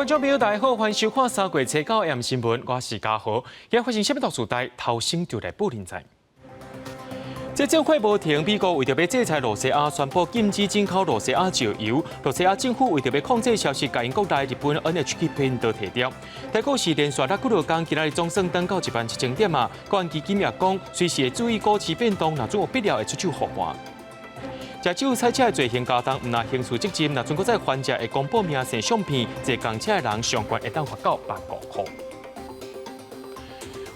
觀眾朋友，大家好，歡迎收看三月初九 AM 新聞，我是嘉豪。今日發生啥物大事代，頭先就來報恁知。這戰火無停，美國為著欲制裁露西亞，宣布禁止進口露西亞石油。露西亞政府為著欲控制消息，共𪜶國內日本 NHK 頻道提掉。台股是連續落幾落工，今仔日總算轉到17,000點啊！國安基金也講，隨時會注意股市變動，若準有必要會出手護盤。食酒賽車的罪行加重，毋但刑事責任，若準閣再犯者會公布名姓相片，坐仝車的人上懸會當罰到萬五箍。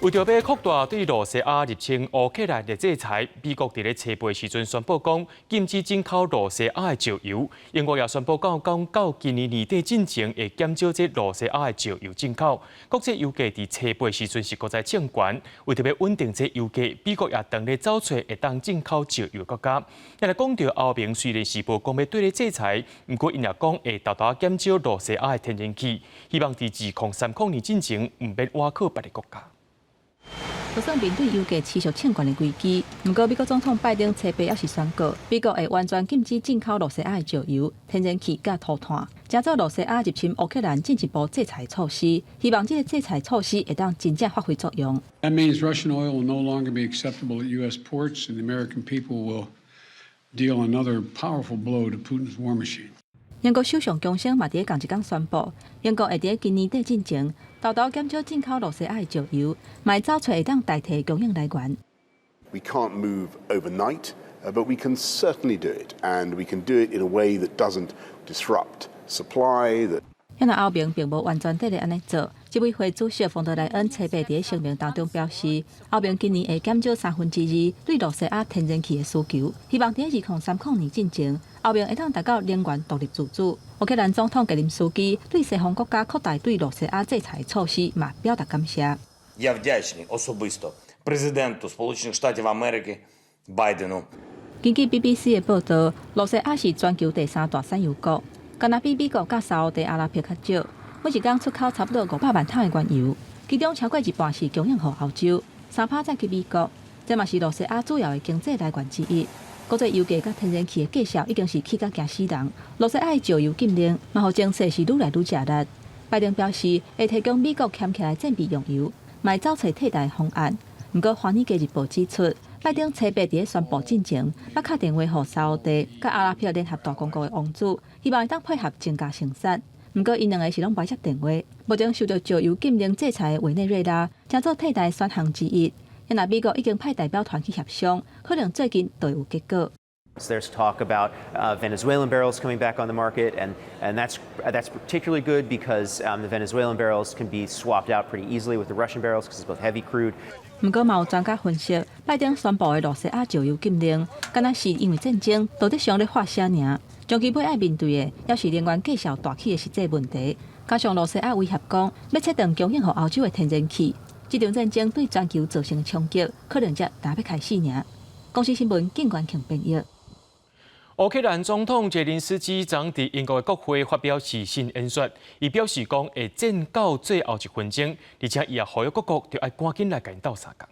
為著欲擴大對露西亞入侵烏克蘭的制裁，美國佇咧初八時陣宣布講禁止進口露西亞的石油。英國也宣布講講到今年年底進前會減少這露西亞的石油進口。國際油價佇初八時陣是閣再衝懸，為著欲穩定這油價，美國也當咧走揣會當進口石油國家。若來講著歐盟雖然是無講欲對咧制裁，毋過𪜶也講會沓沓減少露西亞的天然氣，希望佇2030年進前毋免倚靠別个國家。就算面對油價持續衝懸的危機，毋過美國總統拜登初八猶是宣告，美國會完全禁止進口露西亞的石油、天然氣佮塗炭，成做露西亞入侵烏克蘭進一步制裁措施，希望這个制裁措施會當真正發揮作用。 That means Russian oil will no longer be acceptable at U.S. ports, and the American people will deal another powerful blow to Putin's war machine. 英國首相強生嘛佇咧仝一工宣布，英國會佇咧今年底進前，沓沓減少進口露西亞的石油，嘛會找揣會當代替供應來源。 We can't move overnight, but we can certainly do it, and we can do it in a way that doesn't disrupt supply. That 遐若歐盟並無完全綴咧按呢做。執委會主席馮德萊恩初八佇咧聲明當中表示，歐盟今年會減少2/3對露西亞天然氣的需求，希望佇2030年進前，歐盟會當達到能源獨立自主。烏克蘭總統澤連斯基對西方國家擴大對露西亞制裁措施嘛表達感謝。 Я вдячний особисто президенту Сполучених Штатів Америки Байдену. 根據 BBC 的報導，露西亞是全球第三大產油國，敢若比美國佮沙烏地阿拉伯較少。每一工出口差不多500萬桶的原油，其中超過一半是供應予歐洲，3%再去美國。這嘛是露西亞主要的經濟來源之一。國際油價佮天然氣的價數已經是起甲驚死人。露西亞的石油禁令嘛，予情勢是愈來愈食力。拜登表示會提供美國儉起來戰備用油，嘛會找揣替代方案。毋過，華爾街日報指出，拜登初八佇咧宣布進前，捌敲電話予沙烏地佮阿拉伯聯合大公國的王子，希望會當配合增加生產。毋過，𪜶兩个是攏無接電話。目前受著石油禁令制裁的委內瑞拉，成做替代選項之一。現在美國已經派代表團去協商，可能最近就會有結果。 There's talk about Venezuelan barrels coming back on the market, and that's particularly good because the Venezuelan barrels can be swapped out pretty easily with the Russian barrels because it's both heavy crude. 毋過，嘛有專家分析，拜登宣布的露西亞石油禁令，敢若是因為戰爭道德上咧發聲爾。長期尾愛面對的，猶是能源價數大起的實際問題。加上露西亞威脅講，欲切斷供應予歐洲的天然氣，這場戰爭對全球造成衝擊，可能才拄欲開始爾。公視新聞，景元慶編譯。烏克蘭總統澤連斯基昨佇英國的國會發表視訊演說，伊表示講會戰到最後一分鐘，而且伊也呼籲各國著愛趕緊來共𪜶鬥相共。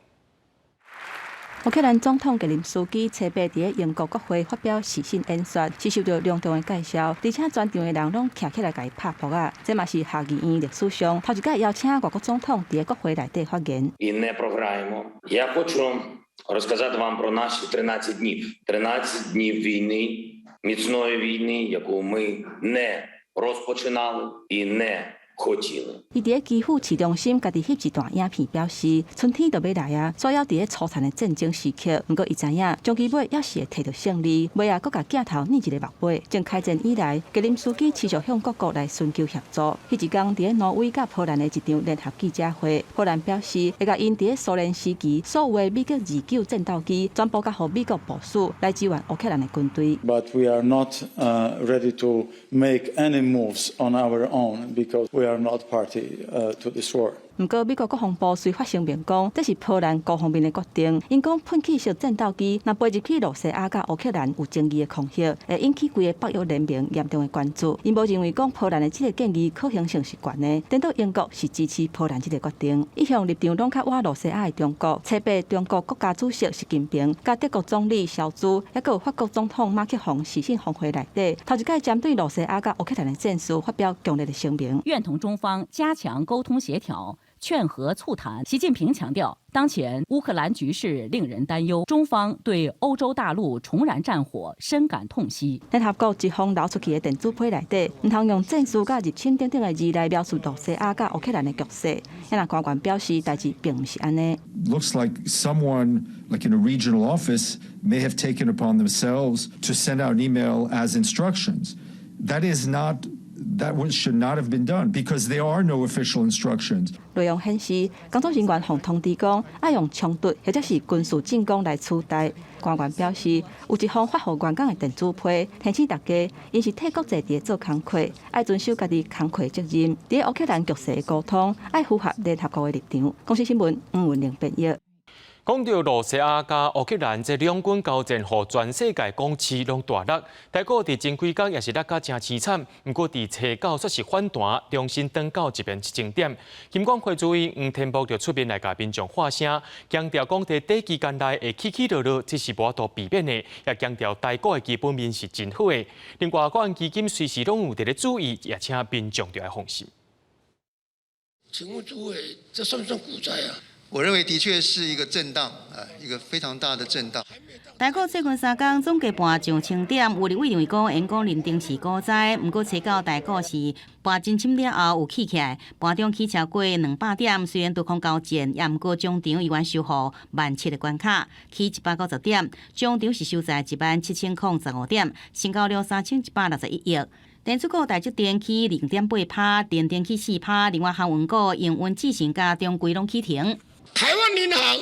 烏克蘭總統澤連斯基初八佇咧英國國會發表視訊演說，是受著隆重的介紹，而且全場的人攏徛起來共伊拍噗仔。這嘛是下議院歷史上頭一擺邀請外國總統佇咧國會內底發言。 І не програємо. Я хочу розказати вам про наші 13 днів. 13 днів війни, міцної війни, яку ми не розпочинали і не хотіли. 伊佇咧基輔市中心家己翕一段影片，表示春天就欲來啊，所有佇咧粗殘的戰爭時刻，毋過伊知影，終其尾猶是會摕著勝利。尾仔閣共鏡頭擰一个目尾。從開戰以來，澤連斯基持續向各國來尋求協助。彼一工佇咧挪威佮波蘭的一場聯合記者會，波蘭表示會共𪜶佇咧蘇聯時期所有的米格29戰鬥機全部交予美國部署來支援烏克蘭的軍隊。 But we are not ready to make any moves on our own because we are not party to this war. 毋過美國國防部隨發聲明講，這是波蘭孤方面的決定。𪜶講噴氣式戰鬥機若飛入去露西亞佮烏克蘭有爭議的空域，會引起規個北約聯盟嚴重的關注。𪜶無認為講波蘭的這個建議可行性是懸的。顛倒英國是支持波蘭這個決定。一向立場攏較倚露西亞的中國，初八中國國家主席習近平、佮德國總理蕭茲，抑閣有法國總統馬克宏視訊峰會內底，頭一擺針對露西亞佮烏克蘭的戰事發表強烈的聲明。願同中方加強溝通協調，勸和促談。習近平強調，當前烏克蘭局勢令人擔憂，中方對歐洲大陸重燃戰火深感痛惜。聯合國一封流出去的電子批內底，毋通用戰事佮入侵等等的字來描述露西亞佮烏克蘭的局勢。啊若官員表示，代誌並毋是按呢。 Looks like someone, like in a regional office, may have taken upon themselves to send out an email as instructions. That is not. That should not have been done because there are no official instructions. 內容顯示，工作人員予通知講，愛用衝突或者是軍事進攻來取代。官員表示，有一封發予員工的電子批，提醒大家，𪜶是替國際佇咧做工課，愛遵守家己工課責任。佇烏克蘭局勢的溝通，愛符合聯合國的立場。公視新聞吳文玲編譯。講到露西亞佮烏克蘭這兩軍交戰，予全世界股市攏大落。台股佇前幾工也是落甲誠凄慘，毋過佇初九煞是反彈，重新轉到17,000點。金管會主委黃天牧就出面來共民眾發聲，強調講佇短期間內會起起落落，這是無法度避免的。也強調台股的基本面是真好的。另外，國安基金隨時攏有佇咧注意，也請民眾著愛放心。請問諸位，這算不算股災啊？我認為的確是一個震盪啊，一個非常大的震盪。台股最近三工總計盤上千點，有立委認為講會當認定是股災，毋過初九台股是盤真深了後有起起來，盤中起超過200點，雖然多空交戰，也毋過終場依然收復17,000的關卡，起190點，終場是收在17,015點，成交量3161億。電子股台積電起0.8趴，聯電起4趴，另外航運股營運智成佮中櫃攏起停。台灣銀行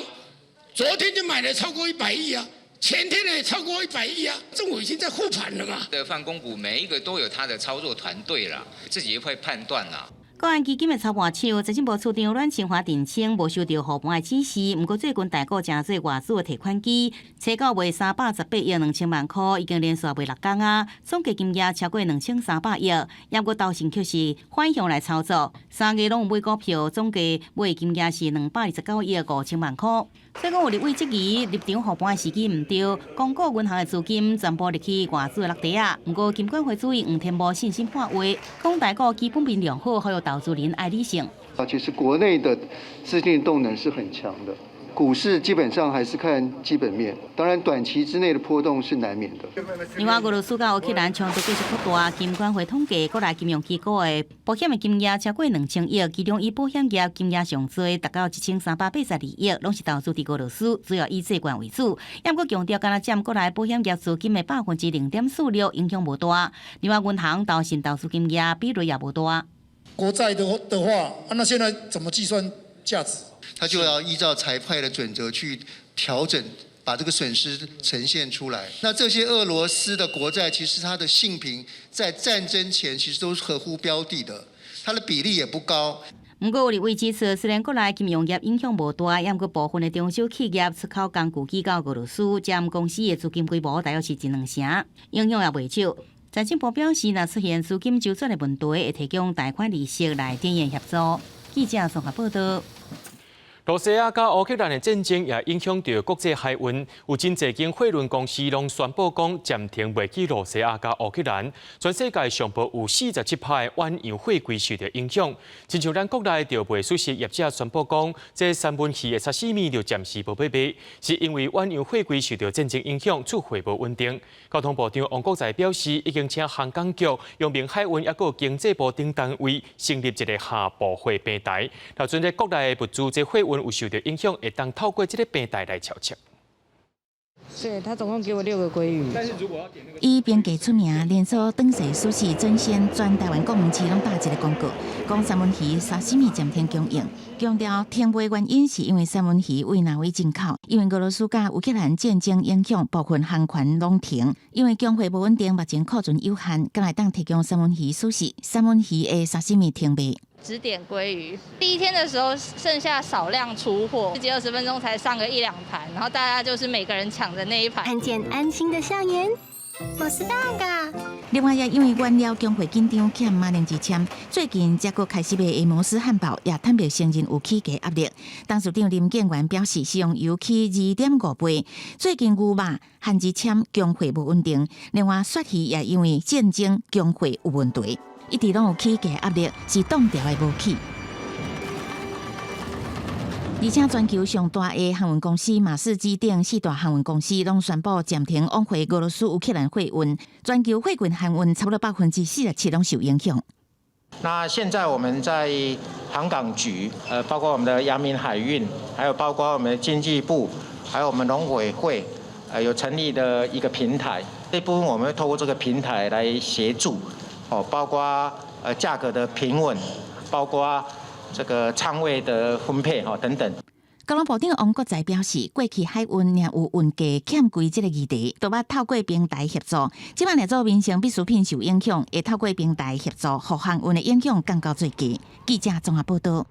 昨天就買了超過100億啊，前天也超過100億啊，政府已經在護盤了嘛。的泛公股每一個都有他的操作團隊啦，自己會判斷啦。國安基金的操盤手財政部次長阮清華澄清，無收著護盤的指示。毋過最近台股誠濟外資的提款機，初九賣318億2000萬箍，已經連續賣六工啊，總計金額超過2300億。抑閣投信卻是反向來操作，三月攏有買股票，總計買金額是229億5000萬箍。所以講有立委質疑入場護盤的時機毋對，公股銀行的資金全部入去外資的落袋啊。毋過金管會主委黃天牧信心喊話，講台股基本面良好，呼籲投資人愛理性。啊，其實國內的資金動能是很強的，股市基本上還是看基本面，當然短期之內的波動是難免的。另外，俄羅斯佮烏克蘭衝突繼續擴大，金管會統計國內金融機構的保險的金額超過2000億，其中以保險業金額上濟，達到1382億，攏是投資佇俄羅斯，主要以債券為主。抑閣強調，干焦佔國內保險業資金的0.46%，影響無大。另外，銀行投信投資金額比例也無大。國債的話，啊，那現在怎麼計算價值？他就要依照財會的準則去調整，把這個損失呈現出來。那這些俄羅斯的國債，其實它的信評在戰爭前其實都是合乎標的的，它的比例也不高。毋過有立委指出，雖然國內金融業影響無大，抑毋過部分的中小企業出口工具寄到俄羅斯，佔公司的資金規模大約是一兩成，影響也袂少。財政部表示，若出現資金周轉的問題，會提供貸款利息來展延協助。記者綜合報道。露西亞佮烏克蘭的戰爭也影響著國際海運，有真濟間貨輪公司攏宣布講暫停袂去露西亞佮烏克蘭。全世界上無有47%的遠洋貨櫃受著影響。親像咱國內就賣壽司業者宣布講，這三文魚的沙西米就暫時無欲賣，是因為遠洋貨櫃受著戰爭影響，出貨無穩定。交通部長王國材表示，已經請航港局、陽明海運抑閣經濟部等單位成立一個下部會平台，若陣咧國內的物資這貨運有受著影響，會當透過這個平台來調整。對，他總共給我六個鮭魚。但是如果要點那個，以平價出名，連鎖轉世壽司準先全台灣各門市攏打一個廣告，講三文魚沙西米暫停供應，強調停賣原因是因為三文魚對挪威進口，因為俄羅斯佮烏克蘭戰爭影響，部分航權攏停，因為供貨無穩定，目前庫存有限，敢會當提供三文魚壽司，三文魚的沙西米停賣。只點鮭魚。第一天的時候剩下少量出貨，十幾二十分鐘才上個一兩盤，然後大家就是每個人搶著那一盤。看見安心的笑顏，摩斯大嘎。另外，也因為原料供貨緊張，欠馬鈴薯籤，最近才閣開始賣的摩斯漢堡也坦白承認有起價壓力。董事長林建元表示，食用油起2.5倍。最近牛肉、番薯籤供貨無穩定，另外鱈魚也因為戰爭供貨有問題，一直攏有起價壓力，是擋牢的無起。而且全球上大的航運公司馬士基等四大航運公司攏宣布暫停往回俄羅斯、烏克蘭貨運，全球貨櫃航運差不多47%攏受影響。那現在我們在航港局，包括我們的陽明海運，還有包括我們的經濟部，還有我們農委會，有成立的一個平台。這部分我們會透過這個平台來協助，哦，包括價格的平穩，包括這個倉位的分配，哈，等等。交通部長王國材表示，過去海運若有運價欠規這個議題，都捌透過平台協助。這擺若做民生必需品受影響，會透過平台協助，予航運的影響降到最低。記者綜合報道。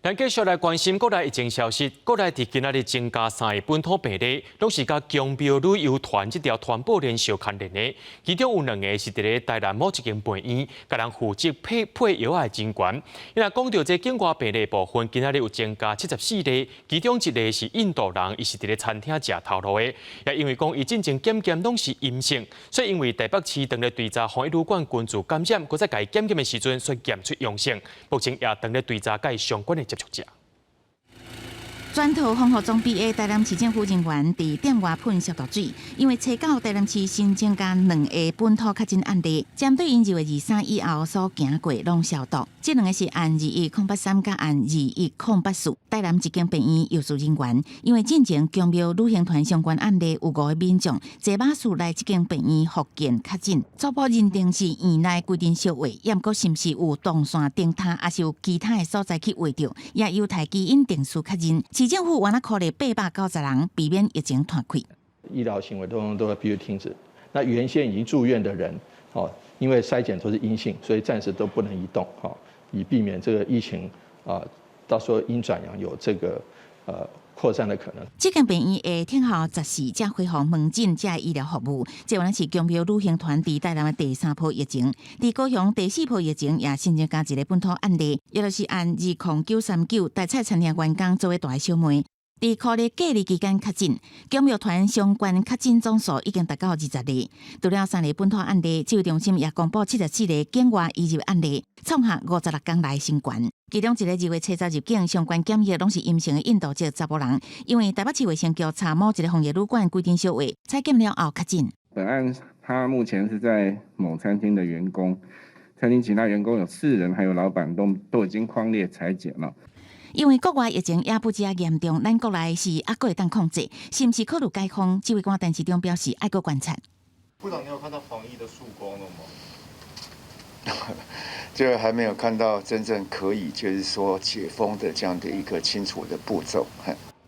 咱繼續來關心國內疫情消息。國內佇今仔日增加三个本土病例，攏是佮宮廟旅遊團這條傳播鏈相牽連的。其中有兩个是佇咧台南某一間病院，共人負責配配藥的人員。若講到這境外病例部分，今仔日有增加74例，其中一个是印度人，伊是佇咧餐廳食頭路的，也因為講伊進前檢驗攏是陰性，所以因為台北市當咧追查防疫旅館群聚感染，閣再共伊檢驗的時陣，煞檢出陽性，目前也當咧追查佮伊相關的接觸者。全套防護裝備的台南市政府人員佇店外噴消毒水，因為初九台南市新增加兩个本土確診案例，針對𪜶2月23以後所行過攏消毒。這兩个是案21083佮案21084。台南一間病院藥師人員，因為進前宮廟旅行團相關案例有五个民眾坐巴士來這間病院復健確診，初步認定是院內規陣燒話，猶毋過是毋是有動線燈塔，抑是有其他的所在去畫著，也有待基因定序確認。市政府原來苦力890人，避免疫情傳開。醫療行為都都必須停止。那原先已經住院的人，哦，因為篩檢都是陰性，所以暫時都不能移動，哈，以避免這個疫情啊，到時候陰轉陽有這個擴散的可能。這間病院會聽候14才恢復門診這醫療服務。這原來是宮廟旅行團佇台南的第三波疫情，佇高雄第四波疫情也新增加一个本土案例，也就是案20939台菜餐廳員工做的大小妹。佇苦力隔離期間確診，宮廟團相關確診總數已經達到20例。除了三个本土案例，指揮中心也公布74个境外移入案例，創下56工來新高。其中一个2月初十入境相關檢疫攏是陰性的印度籍查埔人，因為台北市衛生局查某一个防疫旅館規陣相話，採檢了後確診。本案他目前是在某餐廳的員工，餐廳其他員工有四人，還有老闆都已經匡列採檢了。因為國外疫情也不止遮嚴重，咱國內是猶閣會當控制，是毋是考慮解封？指揮官陳時中表示，愛閣觀察。部長，你有看到防疫的曙光了嗎？這個還沒有看到真正可以，就是說解封的這樣的一個清楚的步驟。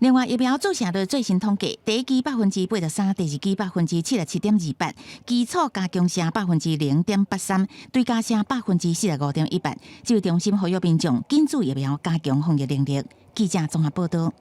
另外，疫苗注射率最新統計，第一劑83%，第二劑77.28%，基礎加強劑0.83%，追加劑45.18%。指揮中心呼籲民眾緊注疫苗，加強防疫能力。記者綜合報道。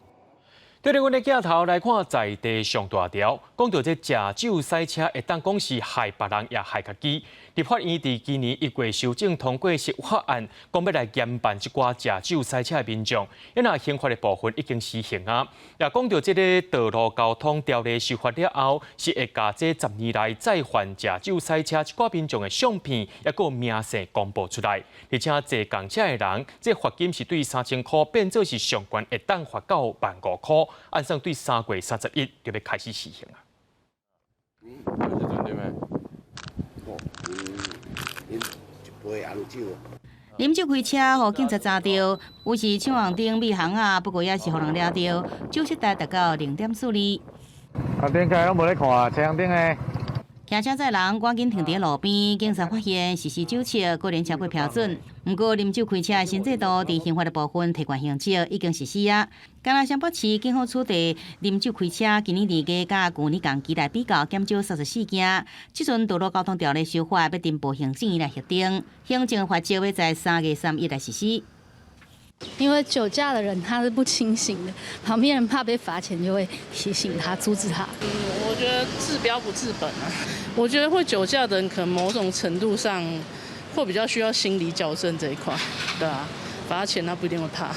對佇阮的鏡頭來看，在地上大條，講到這食酒駛車，會當講是害別人也害家己。立法院佇今年1月修正通過釋法案，講欲來嚴辦這寡食酒駛車的民眾。因為刑法的部分已經施行啊。也講到這个道路交通條例修法了後，是會共這10年來再犯食酒駛車這寡民眾的相片，抑閣名姓公布出來。而且坐共車的人，這罰金是對3000箍變做是上懸會當罰到15,000箍。按算對3月31就欲開始施行啊。嗯，一杯紅酒。啉酒開車，予警察查著，有時搶紅燈覕巷仔，不過也是予人掠著，酒測值達到0.42。紅燈開攏無咧看，青紅燈的。騎車載人趕緊停佇路邊，警察發現實施酒測，果然超過標準。毋過啉酒開車的新制度，佇刑法的部分提懸刑責已經實施啊。敢若雙北市警方取締啉酒開車，今年二月佮舊年同期來比較，減少34件。這陣道路交通條例修法，欲呈報行政院來核定，行政罰則欲在3月31來實施。因為酒駕的人他是不清醒的，旁邊人怕被罰錢，就會提醒他、阻止他。嗯，我覺得治標不治本啊。我覺得會酒駕的人，可能某種程度上會比較需要心理矯正這一塊，對啊，罰錢他不一定會怕。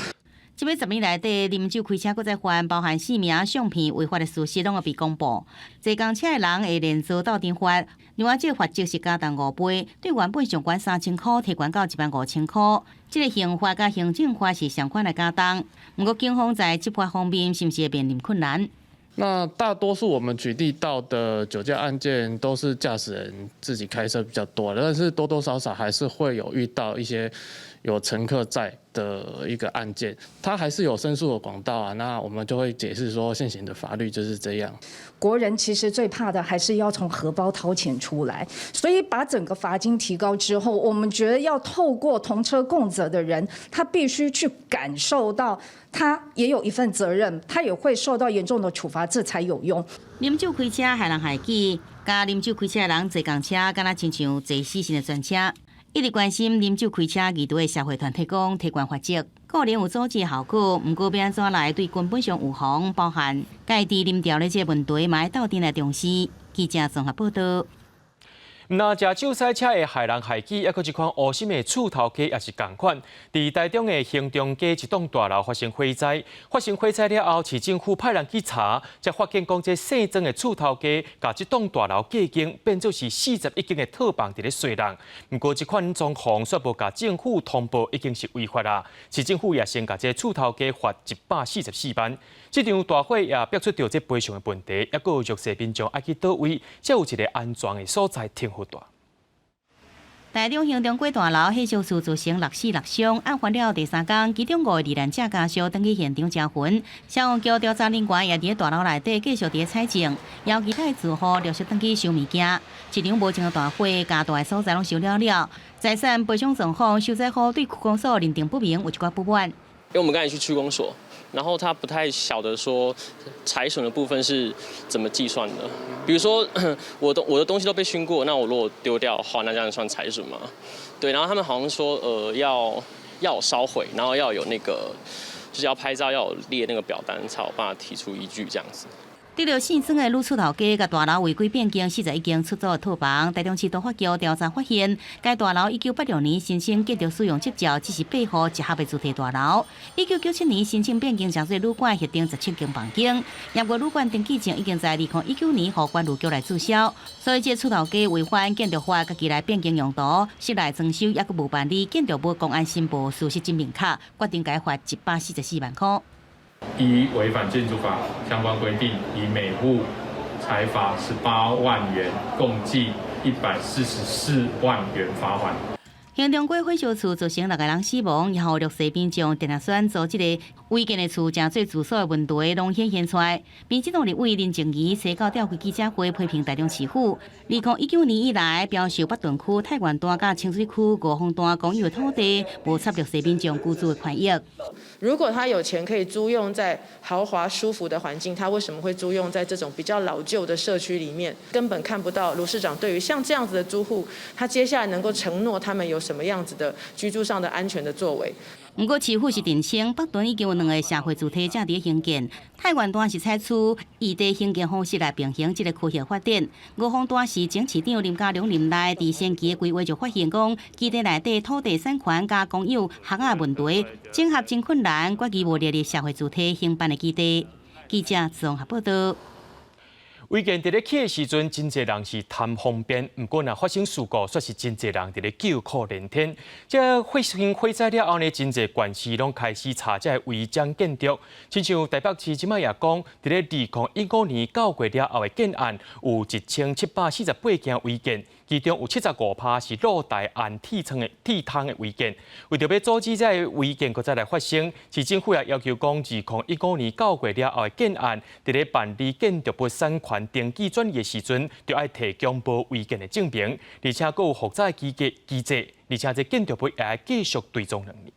這欲10年內底啉酒開車，閣再犯，包含姓名、相片違法的事實，攏會被公布。坐公車的人會連坐鬥陣罰，另外這個罰則是加重5倍，對原本上懸3000箍，提懸到15,000箍。這個刑罰佮行政罰是相款來加重，毋過警方在執法方面是毋是會面臨困難？那大多數我們取締到的酒駕案件都是駕駛人自己開車比較多，但是多多少少還是會有遇到一些有乘客在的一個案件，他還是有申訴的管道啊。那我們就會解釋說，現行的法律就是這樣。國人其實最怕的還是要從荷包掏錢出來，所以把整個罰金提高之後，我們覺得要透過同車共責的人，他必須去感受到他也有一份責任，他也會受到嚴重的處罰，這才有用。啉酒開車害人害己，佮啉酒開車的人坐共車，敢若親像坐死神的專車。一直關心啉酒開車議題的社會團體講，提懸罰則固然有阻止效果，毋過欲按怎來對根本上預防，包含家己啉著的這個問題，嘛愛鬥陣來重視。記者綜合報道。毋但食酒賽車會害人害己，抑閣這款烏心的厝頭家也是仝款。佇台中的興中街一棟大樓發生火災，發生火災了後，市政府派人去查，才發現講這姓曾的厝頭家，共這棟大樓隔間變做是41間的套房佇咧稅人。毋過這款裝潢卻無共政府通報，已經是違法啦。市政府也先共這厝頭家罰144萬。這場大火也逼出著這賠償的問題，抑閣有弱勢民眾愛去佗位，才有一个安全的所在停予大。台中興中街大樓火燒厝造成六死六傷，案發了第三工，其中五个罹難者家屬轉去現場招魂。消防局調查人員也佇大樓內底繼續佇採證，邀其他住戶陸續轉去收物件。一場無情的大火，共大的所在攏燒了了。財產賠償狀況，受災戶對區公所認定不明，有一寡不滿。因為我們剛才去區公所，然後他不太曉得說財損的部分是怎麼計算的。比如說，我的東西都被燻過，那我如果丟掉的話，那這樣算財損嗎？對，然後他們好像說，要燒毀，然後要有那個，就是要拍照，要有列那個表單，才有辦法提出依據這樣子。得著姓曾的女厝頭家，共大樓違規變更41間出租的套房，台中市都發局調查發現，該大樓1986年申請建築使用執照，只是八戶一合的住宅大樓。1997年申請變更成做旅館，核定17間房間，毋過旅館登記證已經在2019年予管理局來註銷，所以這厝頭家違反建築法，家己來變更用途，室內裝修抑閣無辦理建築物公安申報事實真明確，決定共罰144萬箍。依違反建築法相關規定，以每戶裁罰18萬元，共計144萬元罰鍰。興中街火燒厝造成六个人死亡，予弱勢民眾定定選擇這个違建的厝，成做住所的問題，攏顯現出來。民進黨立委林靜儀西九召開記者會，批評台中市府，2019年以來，標售北屯區泰源段佮清水區五峰段公有土地，無插弱勢民眾居住的權益。如果他有錢可以租用在豪華舒服的環境，他為什麼會租用在這種比較老舊的社區裡面？根本看不到盧市長對於像這樣子的租戶，他接下來能夠承諾他們有什麼樣子的居住上的安全的作為。毋過市府是澄清，北屯已經有兩个社會住宅正佇興建，泰源段是採取異地興建方式來平衡這个區域發展。五峰段是前市長林佳龍任內佇先期的規劃就發現講，基地內底土地產權佮公有學仔問題，整合真困難，決議無列入社會住宅興辦的基地。記者綜合報道。違建佇咧起的時陣，真濟人是貪方便，毋過若發生事故，煞是真濟人佇咧叫苦連天。這發生火災了後呢，真濟縣市攏開始查這个違章建築。親像台北市這擺也講，佇咧2015年九月了後的建案，有1748間違建，其中有75%是露台按鐵窗的鐵窗的違建。為著欲阻止這个違建閣再來發生，市政府也要求講，2015年九月了後的建案，佇咧辦理建築物產權。權登記轉移的時陣，就愛提供無違建的證明，而且閣有複雜的機制，而且這建築物也愛繼續追蹤兩年。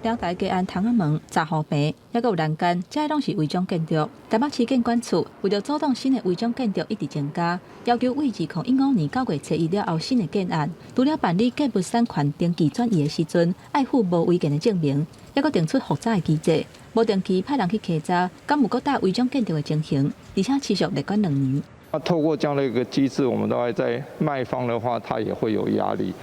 兩台加安窗仔門、閘護棚，抑閣有欄杆，這攏是違章建築。台北市建管處為著阻擋新的違章建築一直增加，要求對2015年9月初一了後新的建案，除了辦理建物產權登記轉移的時陣，愛附無違建的證明，抑閣定出複雜的機制，無定期派人去稽查，敢有閣搭違章建築的情形，而且持續列管兩年。那透過這樣的一個機制，我們大概在賣方的話，他也會有壓力。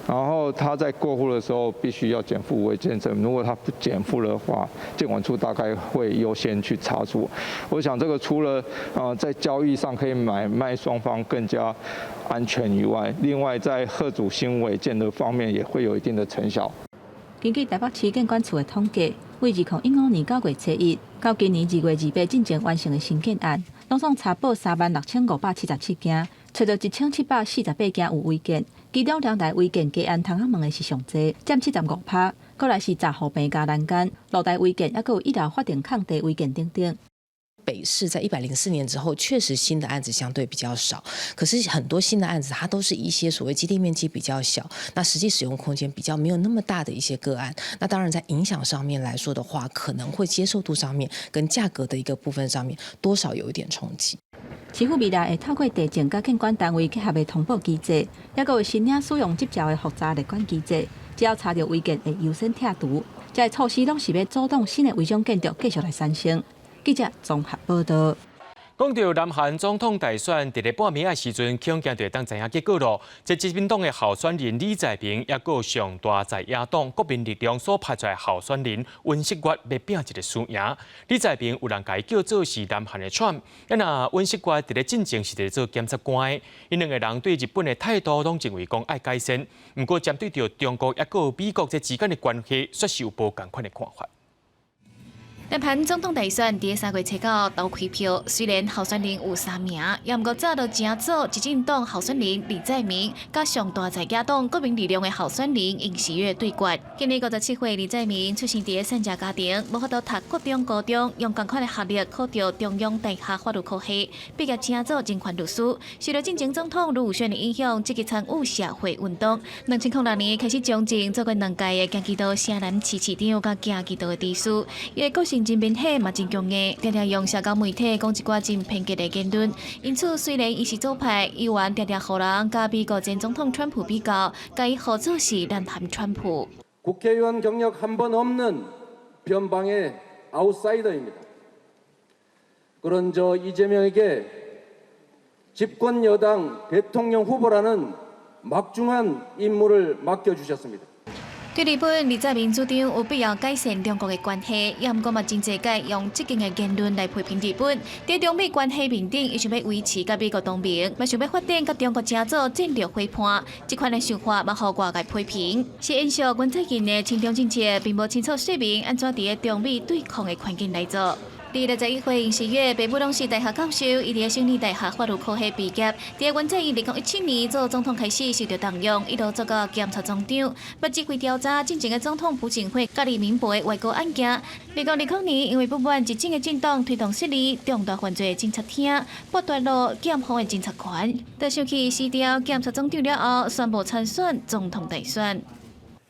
然後他在過戶的時候，必須要檢附違建證。如果他不檢附的話，建管處大概會優先去查處。我想這個除了在交易上可以買賣雙方更加安全以外，另外在嚇阻新違建的方面也會有一定的成效。根據台北市建管處的統計，對2015年9月初一到今年2月28進前完成的新建案，攏總查報36,577件，揣著1748件有違建，其中兩台違建加安窗仔門的是上濟，佔75%，閣來是閘護棚佮欄杆、露台違建，抑閣有一樓法定空地違建等等。北市在104年之後，確實新的案子相對比較少，可是很多新的案子，它都是一些所謂基地面積比較小，那實際使用空間比較沒有那麼大的一些個案。那當然在影響上面來說的話，可能會接受度上面跟價格的一個部分上面，多少有一點衝擊。市府未來會透過地政佮建管單位結合的通報機制，抑閣有申領使用執照的複雜列管機制，只要查著違建會優先拆除。這个措施攏是欲阻擋新的違章建築繼續來產生。記者綜合報導。講到南韓總統大選，佇咧半暝仔時陣，恐驚就會當知影結果囉。這執政黨的候選人李在明，抑閣上大在野黨國民力量所派出來候選人尹錫悅，欲拚一个輸贏。李在明有人共伊叫做是南韓的川普，啊若尹錫悅佇咧進前是佇咧做檢察官的，𪜶兩個人對日本的態度攏認為講愛改善，毋過針對著中國抑閣美國這之間的關係，煞是有無仝款的看法。南韓總統大選佇3月初九投開票，雖然候選人有三名，也毋過早就成做執政黨候選人李在明，佮上大在野黨國民力量的候選人尹錫悅對決。今年57歲李在明出生佇咧散家家庭，無法度讀國中、高中，用仝款的學歷考著中央大學法律科系，畢業成做人權律師。受著進前總統盧武鉉的影響，積極參與社會運動。2006年開始從政，做過兩屆的京畿道城南市市長，佮京畿道的知事。伊的個性真明顯，嘛真強硬，定定用社交媒體講一寡真偏激的言論。因此，雖然伊是左派，伊猶定定予人佮美國前總統川普比較，共伊號做是南韓川普。 국회의원 경력 한 번 없는 변방의 아웃사이더입니다. 그런 저 이재명에게 집권 여당 대통령 후보라는 막중한 임무를 맡겨주셨습니다. 對日本，李在明主張有必要改善兩國的關係，也毋過嘛真濟擺用激進的言論來批評日本。佇中美關係面頂，伊想欲維持佮美國同盟，嘛想欲發展佮中國成做戰略夥伴。這款的想法嘛，予外界批評。是延續文在寅的親中政策，並無清楚說明按怎佇咧中美對抗的環境來做。61歲尹錫悅，爸母攏是大學教授，伊佇咧省立大學法律科系畢業。佇文在寅2017年做總統開始受著重用，一路做到檢察總長，捌指揮調查進前的總統朴槿惠佮李明博的外交案件。2020年因為不滿執政的政黨推動設立重大犯罪偵查廳，剝奪了檢方的偵查權。就想去辭掉檢察總長了後，宣布參選總統大選。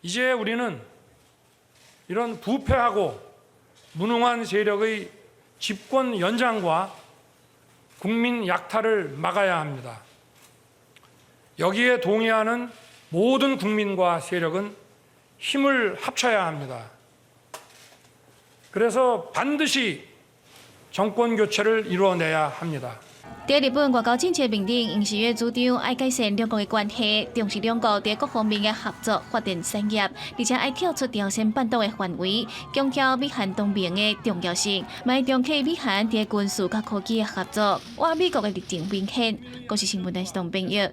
이제우리는 이런 부패하고 무능한 세력의 집권 연장과 국민 약탈을 막아야 합니다. 여기에 동의하는 모든 국민과 세력은 힘을 합쳐야 합니다. 그래서 반드시 정권 교체를 이루어내야 합니다. 佇日本外交政策面頂，尹錫悅主張愛改善兩國的關係，重視兩國佇各方面的合作發展產業，而且愛跳出朝鮮半島的範圍，強調美韓同盟的重要性，嘛會重啟美韓佇軍事佮科技的合作，倚美國的立場明顯。公視新聞電視董編譯。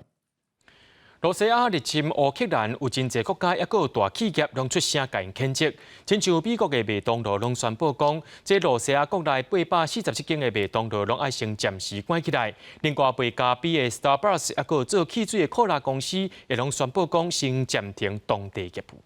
羅西亞入侵烏克蘭，有真濟國家抑閣有大企業攏出聲共𪜶譴責。親像美國的麥當勞攏宣布講，這羅西亞國內847間的麥當勞攏愛先暫時關起來。另外，賣咖啡的 Starbucks 抑閣有做汽水的可樂公司，也攏宣布講先暫停當地業務。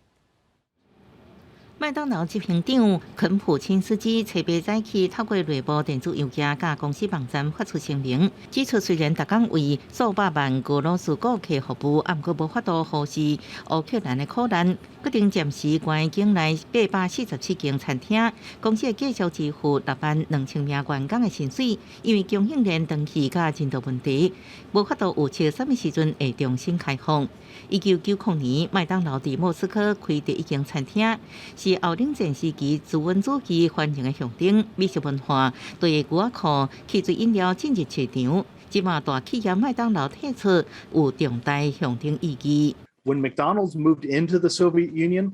麥當勞執行長肯普欽斯基初八早起透過內部電子郵件佮公司網站發出聲明，指出雖然逐工為數百萬俄羅斯顧客服務，啊，毋過無法度忽視烏克蘭的苦難，決定暫時關境內847間餐廳。公司會繼續支付6萬2千名員工的薪水，因為供應鏈斷去佮人道問題，無法度預測啥物時陣會重新開放。1990年，麥當勞佇莫斯科開第一間餐廳，是後冷戰時期資本主義繁榮的象徵。美食文化對牛仔褲、汽水飲料進入市場。這馬大企業麥當勞退出有重大象徵意義。 When McDonald's moved into the Soviet Union,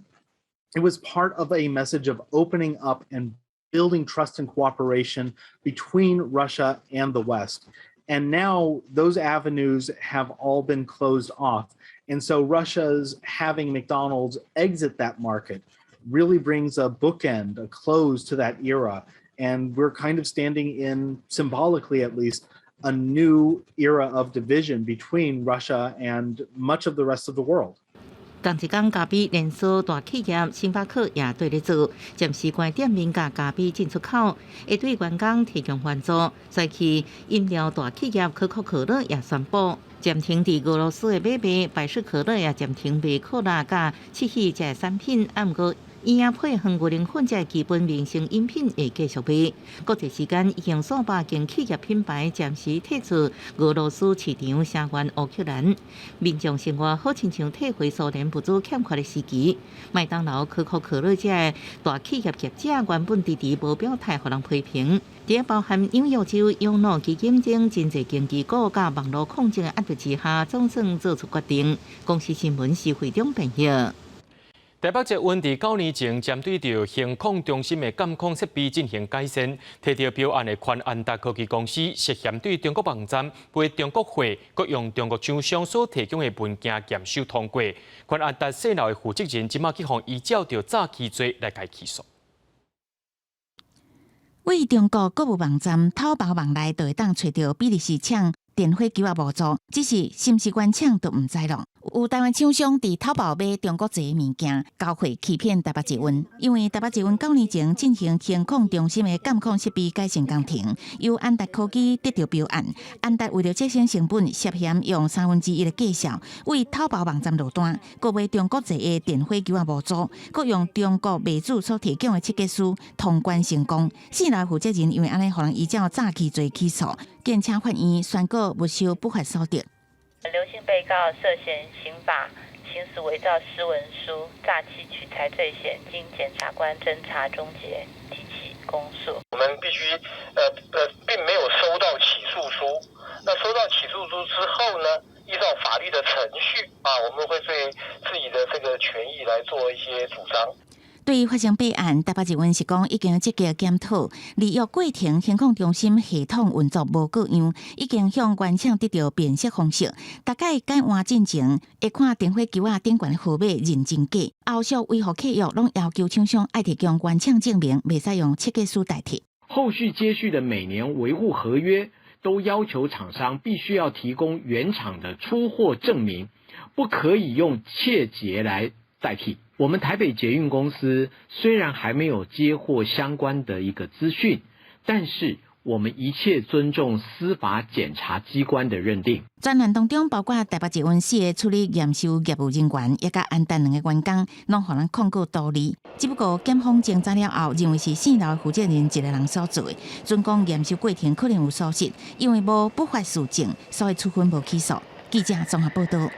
it was part of a message of opening up and building trust and cooperation between Russia and the West. And now those avenues have all been closed off. And so Russia's having McDonald's exit that market really brings a bookend, a close to that era. And we're kind of standing in, symbolically at least, a new era of division between Russia and much of the rest of the world. 仝一工，咖啡連鎖大企業星巴克也綴咧做，暫時關店面佮咖啡進出口，會對員工提供援助。再去飲料大企業可口可樂也宣布暫停佇俄羅斯的買賣，百事可樂也暫停賣可樂佮七喜這產品，啊，毋過嬰仔配方牛奶粉這基本民生飲品會繼續賣。國際時間已經數百間企業品牌暫時退出俄羅斯市場，聲援烏克蘭。民眾生活好親像退回蘇聯物資欠缺的時期。麥當勞、可口可樂這大企業業者原本遲遲無表態，予人批評。佇包含紐約州養老基金等真濟間機構佮網路抗爭的壓力之下，總算做出決定。公視新聞是會長編譯。台北捷運佇9年前針對著行控中心的監控設備進行改善，提著標案的寬安達科技公司涉嫌對中國網站賣中國貨，閣用中國廠商所提供的文件驗收通過。寬安達細路的負責人這馬去予依照著詐欺罪來共起訴。對中國購物網站淘寶網內就會當揣著比利時廠電火球仔模組，只是是毋是原廠就毋知囉。有台灣廠商佇淘寶買中國製的物件，交貨欺騙台北捷運。因為台北捷運9年前進行行控中心的監控設備改善工程，由安達科技得著標案。安達為著節省成本，涉嫌用1/3的價數，對淘寶網站落單，購買中國製的電火球仔模組，閣用中國賣主所提供的設計書通關成功。四樓負責人因為按呢，予人依照詐欺罪起訴，檢察法院宣告沒收不法所得。劉姓被告涉嫌刑法行使偽造私文書、詐欺取財罪嫌，經檢察官偵查終結，提起公訴。我們必須，並沒有收到起訴書。那收到起訴書之後呢，依照法律的程序啊，我們會對自己的這個權益來做一些主張。對於發生弊案，台北捷運是講已經積極檢討，履約過程行控中心系統運作無過樣，已經向原廠得著辨識方式，大概改換進前會看電火球仔頂懸的號碼認真假，後續維護契約攏要求廠商愛提供原廠證明，袂使用設計師代替。後續接續的每年維護合約都要求廠商必須要提供原廠的出貨證明，不可以用切結來代替。我們台北捷運公司雖然還沒有接獲相關的一個資訊，但是我們一切尊重司法檢察機關的認定。專案當中包括台北捷運四個處理驗收業務人員，以及安達兩個員工，攏予人控告圖利。只不過檢方偵查了後，認為是四樓負責人一個人所做的，準講驗收過程可能有疏失，因為無不法事證，所以處分無起訴。記者綜合報道。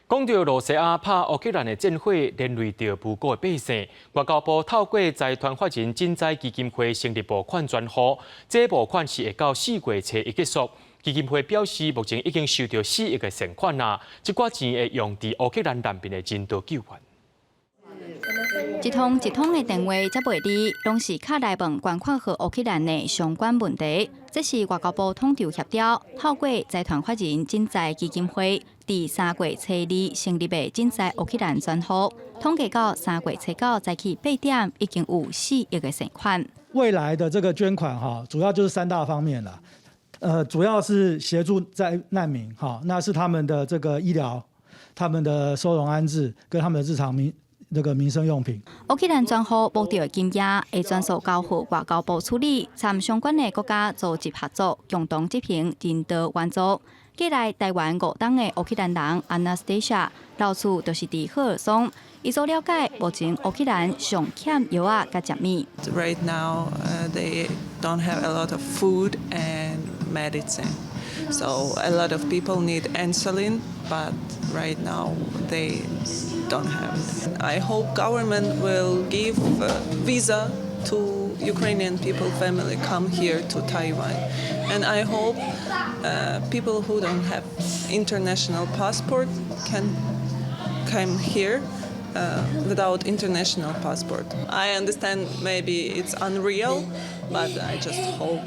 講著羅西亞拍烏克蘭的戰火連累著無辜的百姓，外交部透過財團法人賑災基金會成立募款專戶，這募款是會到4月初一結束。基金會表示，目前已經收著4億的善款啊，這寡錢會用佇烏克蘭難民的人道救援。一通一通的電話接袂離，攏是敲來問捐款予烏克蘭的相關問題。這是外交部統籌協調，透過財團法人賑災基金會，佇3月初二成立的賑災烏克蘭專戶，統計到3月初九早起8點，已經有4億的善款。未來的這個捐款哈，主要就是三大方面啦。主要是協助在難民哈，那是他們的這個醫療、他們的收容安置跟他們的日常民這個民生用品。烏克蘭專戶募到的金額會全數交予外交部處理，參相關的國家組織合作，共同執行人道援助。過來台灣五冬的烏克蘭人 Anastasia 老厝就是佇赫爾松，伊所了解目前烏克蘭上欠藥仔佮食物。 Right now, they don't have a lot of food and medicine, so a lot of people need insulin, but right now they don't have it. I hope government will give visa to Ukrainian people family come here to Taiwan, and I hope people who don't have international passport can come here without international passport. I understand maybe it's unreal, but I just hope.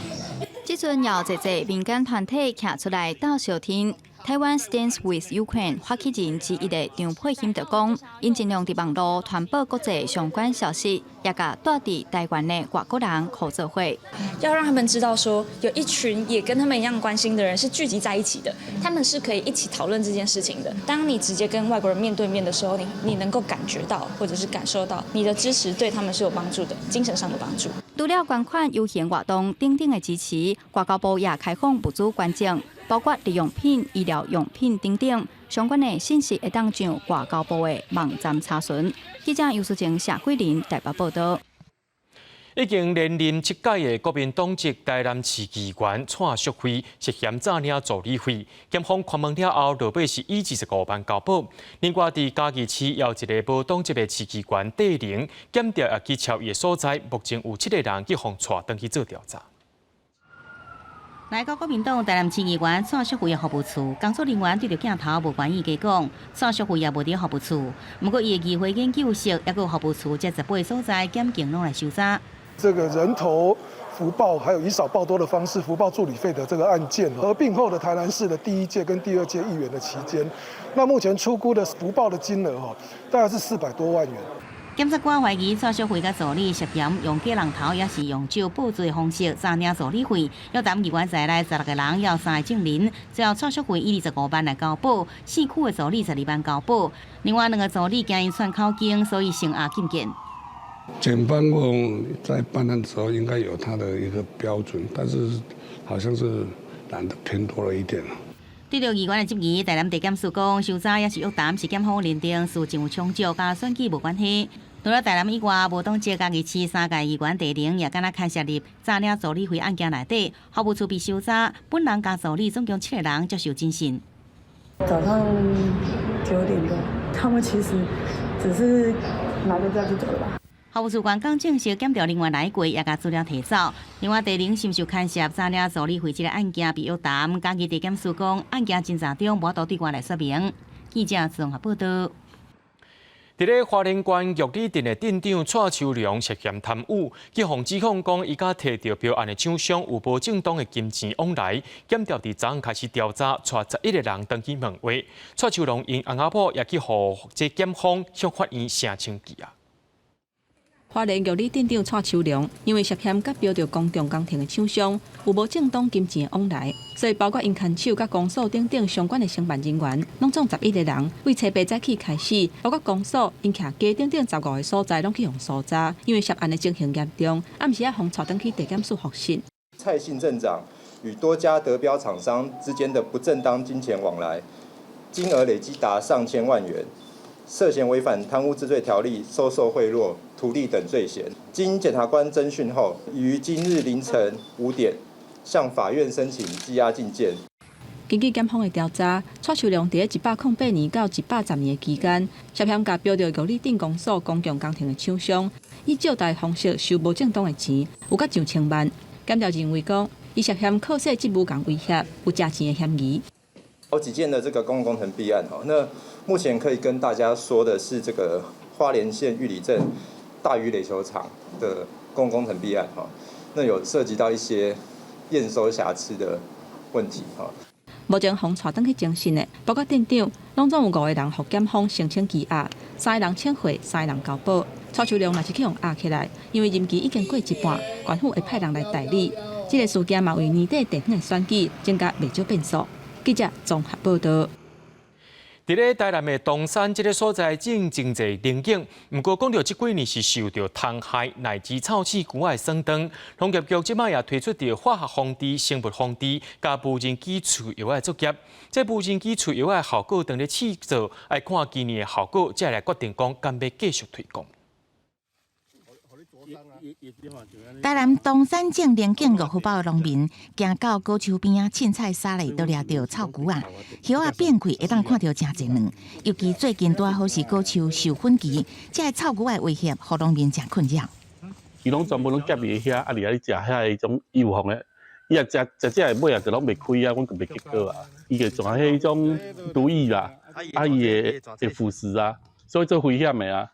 這陣有濟濟民間團體徛出來鬥相挺。Taiwan Stands with Ukraine 發起人之一的張佩欣就講，𪜶盡量佇網路傳播國際相關消息，也共蹛佇台灣的外國人箍做伙。要讓他們知道說，有一群也跟他們一樣關心的人是聚集在一起的，他們是可以一起討論這件事情的。當你直接跟外國人面對面的時候，你能夠感覺到或者是感受到你的支持對他們是有幫助的，精神上的幫助。除了捐款、遊行活動等等的支持，外交部也開放物資捐贈，包括日用品、醫療用品等等，相關的信息會當上外交部的網站查詢。記者尤淑靜、謝桂林台北報道。已經連任七屆的國民黨籍台南市議員蔡淑慧涉嫌詐領助理費，檢方盤問了後，落尾是以25萬交保。另外，佇嘉義市有一个無黨籍的市議員戴玲，檢調也去抄伊的所在，目前有七个人去予帶轉去做調查。來到國民黨台南市議員蔡淑慧的服務處，工作人員對著鏡頭無願意加講。蔡淑慧也無佇服務處，毋過伊的議會研究室，抑閣有服務處，這18個所在，檢警攏來搜查。這個人頭浮報，還有以少報多的方式浮報助理費的這個案件，合併後的台南市的第一屆跟第二屆議員的期間，那目前初估的浮報的金額，大概是400多萬元。檢察官懷疑蔡淑慧佮助理涉嫌用假人頭，抑是用少報稅的方式詐領助理費，約談議員在內16個人，予三个證人。最後蔡淑慧以25萬來交保，四區的助理12萬交保。另外兩個助理驚𪜶竄口供，所以聲押禁見。檢方在辦案的時候應該有他的一個標準，但是好像是攬得偏多了一點。對著議員的質疑，台南地檢署講，搜查抑是約談是檢方認定事證有充足，佮選舉無關係。除了台南以外，無黨籍嘉義市三屆議員戴玲也敢若牽涉入詐領助理費案件內底，服務處被搜查，本人佮助理總共七個人接受偵訊。早上9點多，他們其實只是拿個票就走了吧。服務處員工證實檢調人員來過，也共資料提走。另外，戴玲是毋是有牽涉詐領助理費這个案件被約談，嘉義地檢署講案件偵查中，無法度對外來說明。記者綜合報道。佇咧花蓮縣玉里鎮的鎮長蔡秋良涉嫌貪污，去予指控講，伊佮提著標案的廠商有無正當的金錢往來，檢調佇昨昏開始調查，帶11個人轉去問話。蔡秋良𪜶翁仔某也去予這檢方向法院聲請羈押。花蓮玉里鎮長蔡秋良因為涉嫌佮標著公共工程的廠商有無正當金錢往來，所以包括𪜶牽手佮公所等等相關的承辦人員，攏總11個人，對初八早起開始，包括公所、𪜶徛家等等15個所在，攏去予搜查。因為涉案的情形嚴重，暗時仔予帶轉去地檢署複訊。蔡姓鎮長與多家得標廠商之間的不正當金錢往來，金額累計達上千萬元，涉嫌違反貪污治罪條例、收受賄賂、圖利等罪嫌。經檢察官偵訊後，已於今日凌晨5點向法院申請羈押禁見。根據檢方的調查，蔡秋良佇108年到110年的期間，涉嫌共標著玉里鎮公所公共工程的廠商，以借貸方式收無正當的錢，有甲上千萬。檢調認為講，伊涉嫌靠勢職務共威脅，有食錢的嫌疑。好幾件的這個公共工程弊案，那目前可以跟大家說的是，這個花蓮縣玉里鎮大嶼壘球場的公共工程弊案，那有涉及到一些驗收瑕疵的問題，哈。目前予帶轉去偵訊的，包括鎮長，攏總有五個人予檢方申請羈押，三个人請回，三个人交保。蔡秋良若是去予押起來，因為任期已經過一半，縣府會派人來代理。這个事件嘛，為年底地方的選舉增加袂少變數。記者綜合報道。佇咧台南的東山這个所在種真濟龍井，毋過講著這幾年是受著蟲害乃至臭鼠龜仔的損斷。農業局這擺也推出著化學防治、生物防治，佮無人機除藥的作業。這無人機除藥的效果，當咧試做，愛看今年的效果，才來決定講敢欲繼續推廣。台南東山種龍井岳父堡的農民，行到果樹邊仔凊彩灑咧，都掠著臭龜仔，葉仔變開會當看著誠濟卵。尤其最近拄好是果樹授粉期，這个臭龜仔的威脅，予農民誠困擾。伊攏全部攏夾佇遐，啊，佇遐咧食遐彼種幼蜂的，伊若食食這个尾仔就攏袂開啊，阮就袂結果啊。伊就種彼種毒液啦，啊，伊會會腐蝕啊，所以做危險的啊。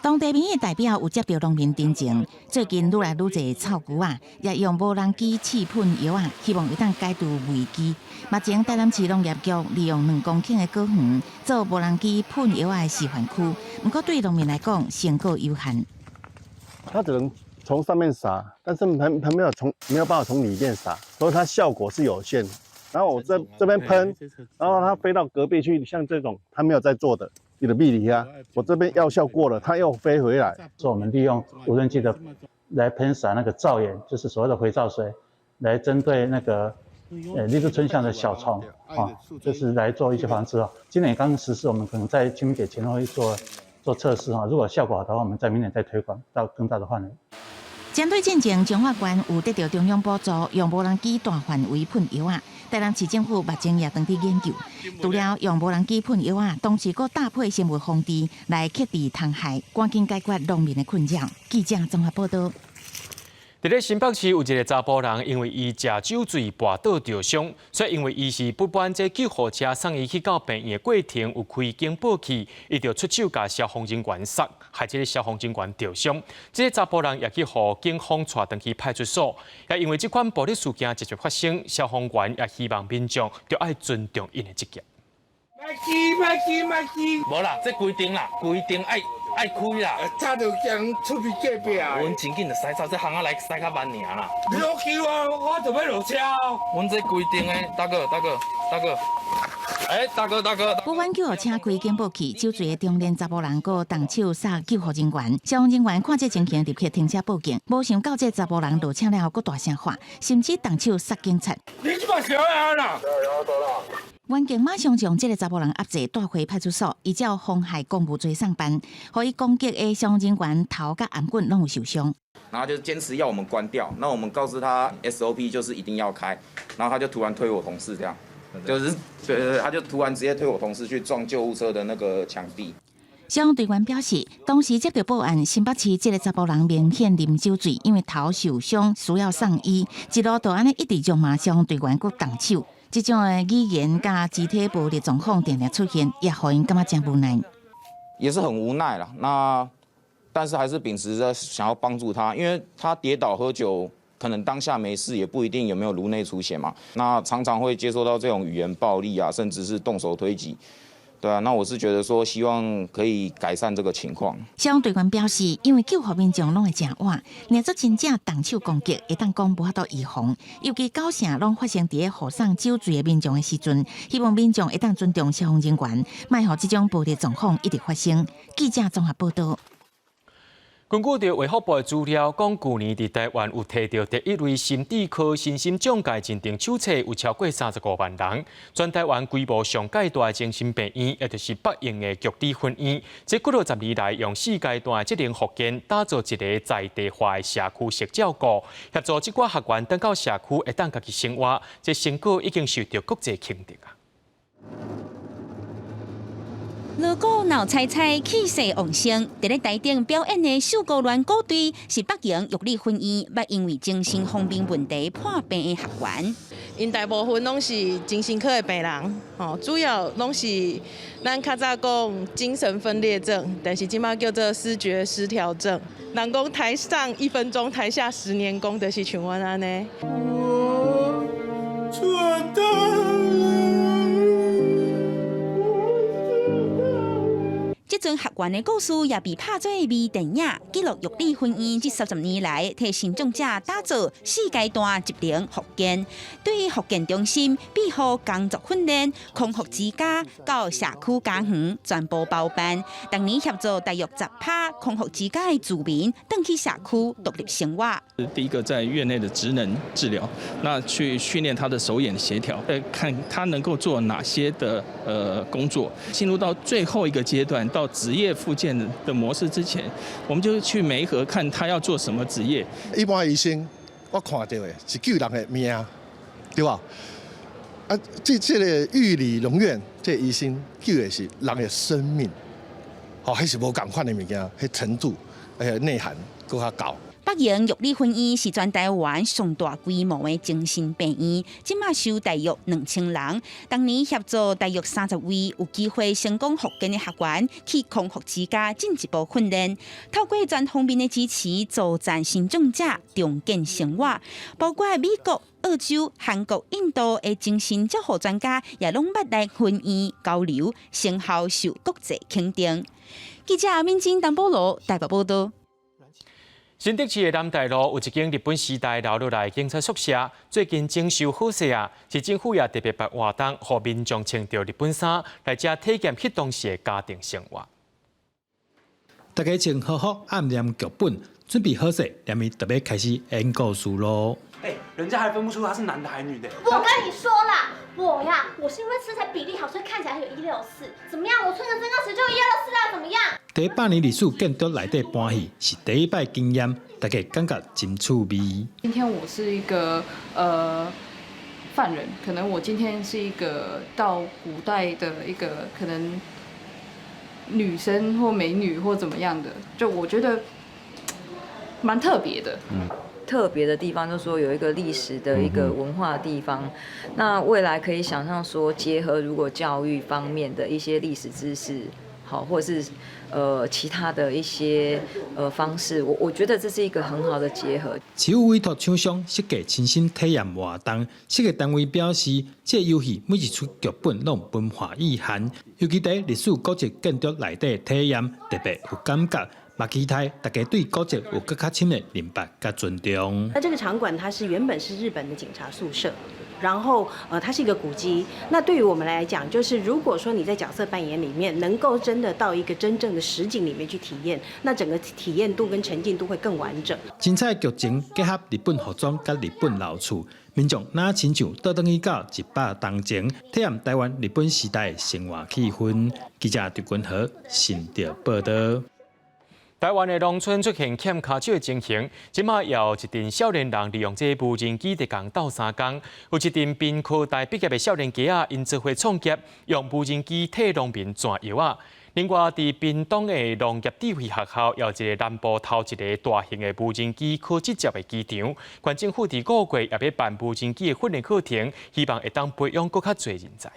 當地民意代表有接著農民陳情，最近愈來愈濟臭龜仔，也用無人機試噴藥仔，希望會當解除危機。目前台南市農業局利用2公頃的果園做無人機噴藥仔的示範區，毋過對農民來講成果有限。它只能從上面灑，但是它沒有辦法從裡面灑，所以它效果是有限。然後我這邊噴，然後它飛到隔壁去，像這種它沒有在做的。你的壁裡啊，我這邊藥效過了，它又飛回來。說我們利用無人機的來噴灑那個皂鹽，就是所謂的肥皂水，來針對那個荔枝椿象的小蟲啊，就是來做一些防治哦。今年剛實施，我們可能在清明節前後會做做測試哈，如果效果好的話，我們在明年再推廣到更大的範圍。針對進前彰化縣有得著中央補助，用無人機大範圍噴藥仔，台南市政府目前也正佇研究，除了用無人機噴藥仔，同時閣搭配生物防治來克制蟲害，趕緊解決農民的困擾。記者綜合報導。佇咧新北市有一个查埔人，因為伊食酒醉跋倒著傷，所以因為伊是不滿這救護車送伊去到病院的過程有開警報器，伊就出手共消防人員殺，害這个消防人員著傷。這个查埔人也去予警方帶轉去派出所，也因為這款暴力事件持續發生，消防員也希望民眾著愛尊重𪜶的職業。麥記麥記麥記，無啦，這規定啦，規定愛愛開啦。早就將出去隔壁。阮真緊就駛走，這巷仔來駛較慢爾啦。你落去我，我就欲落車。阮這規定的，大哥大哥大哥，欸，大哥大哥。不滿救護車開警報器，酒醉的中年查埔人閣動手殺救護人員，消防人員看這情形，立刻停車報警。無想到這查埔人落車了後，閣大聲喊，甚至動手殺警察。你這嘛啥啊啦？員警馬上將這个查埔人押坐帶回派出所，依照妨害公務罪送辦，予伊攻擊的消防人員頭佮頷頸攏有受傷。然後就堅持要我們關掉，那我們告訴他 SOP 就是一定要開，然後他就突然推我同事，這樣，就是對對對，他就突然直接推我同事去撞救護車的那個牆壁。消防隊員表示，當時接到報案，新北市這个查埔人明顯啉酒醉，因為頭受傷需要送醫，一路就按呢一直辱罵消防隊員閣動手。這種的語言佮肢體暴力狀況定定出現，也予𪜶感覺誠無奈。也是很無奈啦，那但是還是秉持著想要幫助他，因為他跌倒喝酒，可能當下沒事，也不一定有沒有顱內出血嘛。那常常會接受到這種語言暴力啊，甚至是動手推擠。對啊，那我是覺得說，希望可以改善這個情況。消防隊員表示，因為救護民眾攏會誠晚，若做真正動手攻擊，會當講無法度預防。尤其九成攏發生佇咧護送酒醉的民眾的時陣，希望民眾會當尊重消防人員，莫予這種暴力狀況一直發生。記者綜合報導。根據著衛福部的資料，講舊年佇台灣有提著第一類心智科身心障礙認定手冊，有超過35萬人。全台灣規模上蓋大的精神病院，也就是北榮的玉里分院，這幾落十年來用四階段的職能復健，打造一个在地化的社區式照顧，協助這寡學員轉到社區會當家己生活，這成果已經受著國際肯定啊。鑼鼓鬧彩彩，氣勢旺盛。佇咧台頂表演的秀姑巒鼓隊，是北榮玉里分院捌因為精神方面問題破病的學員。𪜶大部分攏是精神科的病人，吼，主要攏是咱較早講精神分裂症，但是這馬叫做思覺失調症。人講台上一分鐘，台下十年功，就是像阮按呢。我做到了。這這陣學員的故事也被拍做微電影，記錄玉里分院這30年來替身障者打造四階段職能復健，對復健中心、庇護工作訓練、康復之家到社區家園全部包辦。當年協助大約10%康復之家的住民轉去社區獨立生活。第一個在院內的職能治療，那去訓練他的手眼協調，看他能夠做哪些的工作。進入到最後一個階段，到職業復健的模式之前，我們就去媒合，看他要做什麼職業。一般醫生我看到的是救人的命，對吧？啊，這個玉里龍院這個醫生救的是人的生命，吼，彼是無仝款的物件，彼程度，而且內涵閣較高。北榮玉里分院是全台灣上大規模的精神病院，這馬收大約2000人。當年協助大約30位有機會成功復健的學員去康復之家進一步訓練，透過全方面的支持，助陣身障者重建生活，包括美國、澳洲、韓國、印度的精神照護專家也攏捌來分院交流，成效受國際肯定。記者阿敏晶、陳保羅台北報道。新竹市的南大路有一間日本時代留落來警察宿舍，最近整修好勢啊！市政府也特別辦活動，予民眾穿著日本衫來遮體驗彼當時的家庭生活。大家穿和服按念劇本，準備好勢，連咪特別開始演故事囉。欸，人家還分不出他是男的還是女的。我跟你說啦，我呀，我是因為身材比例好，所以看起來有164。怎麼樣？我穿個增高鞋就164啦？怎麼樣？佇百年歷史建築內底搬戲是第一擺經驗，大家感覺真趣味。今天我是一個犯人，可能我今天是一個到古代的一個可能女生或美女或怎麼樣的，就我覺得蠻特別的。特別的地方，就是說有一個歷史的一個文化的地方。那未來可以想象說，結合如果教育方面的一些歷史知識，好，或者是其他的一些方式，我覺得這是一個很好的結合。市府委託廠商設計親身體驗活動，設計單位表示，這個遊戲每一齣劇本攏有文化意涵，尤其佇歷史古蹟建築內底體驗，特別有感覺。嘛期待大家對古蹟有閣較深的認識佮尊重。那這個場館它是原本是日本的警察宿舍，然後它是一個古蹟。那對於我們來講，就是如果說你在角色扮演裡面能夠真的到一個真正的實景裡面去體驗，那整個體驗度跟沉浸度會更完整。精彩劇情結合日本服裝佮日本老厝，民眾若親像倒轉去到100冬前，體驗台灣日本時代的生活氣氛。記者陳君和新竹報道。台灣的農村出現欠跤手的情形，這馬有一陣少年人利用這無人機佇共鬥相共，有一陣屏科大畢業的少年家仔，𪜶做伙創業，用無人機替農民鑽藥仔。另外，佇屏東的農業智慧學校，有一個南部頭一个大型的無人機考執照的機場。縣政府佇5月也欲辦無人機的訓練課程，希望會當培養閣較濟人才。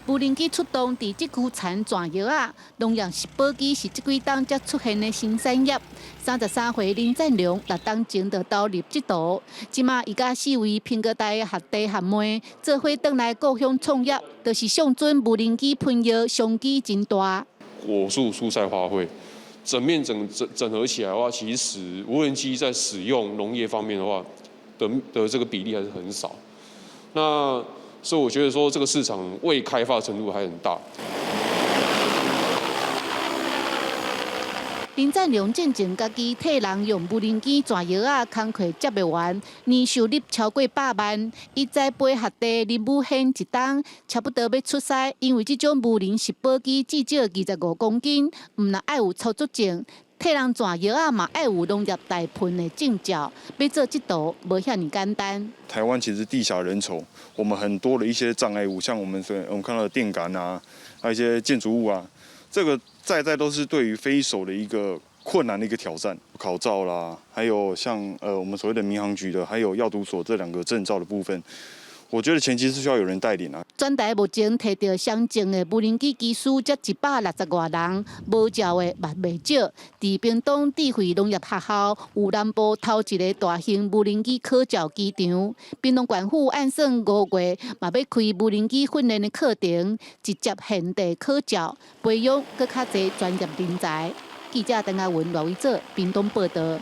無人機出動，佇這區田鑽藥仔，農業植保機是這幾冬才出現的新產業。33歲林占良6冬前就投入這途，這馬伊佮四位屏科大學弟學妹做伙轉來故鄉創業，就是相準無人機噴藥，商機真大。果樹、蔬菜、花卉，整面整整整合起來的話，其實無人機在使用農業方面的話的這個比例還是很少。那所以我覺得說這個市場未開發程度還很大。林占良進前家己替人用無人機鑽藥仔，工課接袂完，年收入超過100萬。伊栽培學弟林武顯一冬差不多欲出師，因為這種無人植保機至少25公斤，毋但愛有操作證，替人鑽藥仔嘛愛有農業大噴的證照，欲做這道無遐爾簡單。台灣其實地狹人稠，我們很多的一些障礙物，像我們看到的電桿啊，還有一些建築物啊，這個在在都是對於飛手的一個困難的一個挑戰。考照啦，還有像我們所謂的民航局的，還有藥毒所這兩個證照的部分，我覺得前期是需要有人帶領啊。全台目前提著相證的無人機機師才160外人，無照的嘛袂少。佇屏東智慧農業學校有南部頭一个大型無人機考照機場。屏東縣府按算5月嘛欲開無人機訓練的課程，直接現地考照，培養閣較濟專業人才。記者鄧亞文、羅維哲屏東報導。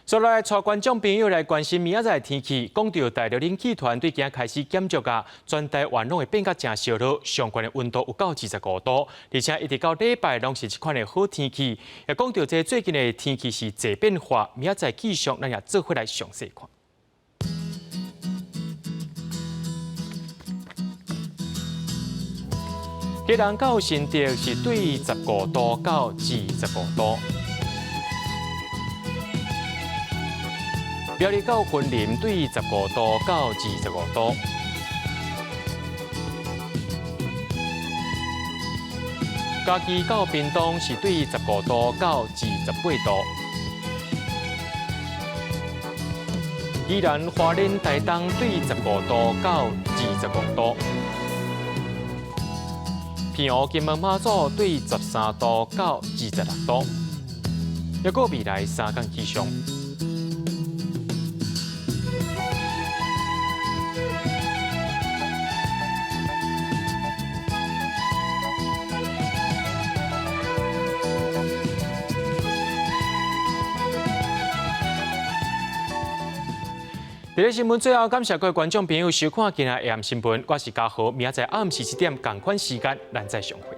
接來帶觀眾朋友來關心明仔載天氣，講著大陸冷氣團對今仔開始減弱啊，全台灣攏會變甲誠燒熱，上懸的溫度有到25度，而且一直到禮拜攏是這款的好天氣。也講著這最近的天氣是濟變化，明仔載氣象咱也做伙來詳細看。基隆到新竹是對15度到25度。苗栗到雲林對15度到25度，嘉義到屏東是對15度到28度，宜蘭花蓮台東對15度到25度，澎湖金門馬祖對13度到26度，抑閣未來三工氣象。佇咧新聞最後，感謝各位觀眾朋友收看今仔下暗新聞，我是嘉豪，明仔載暗時7點仝款時間，咱再相會。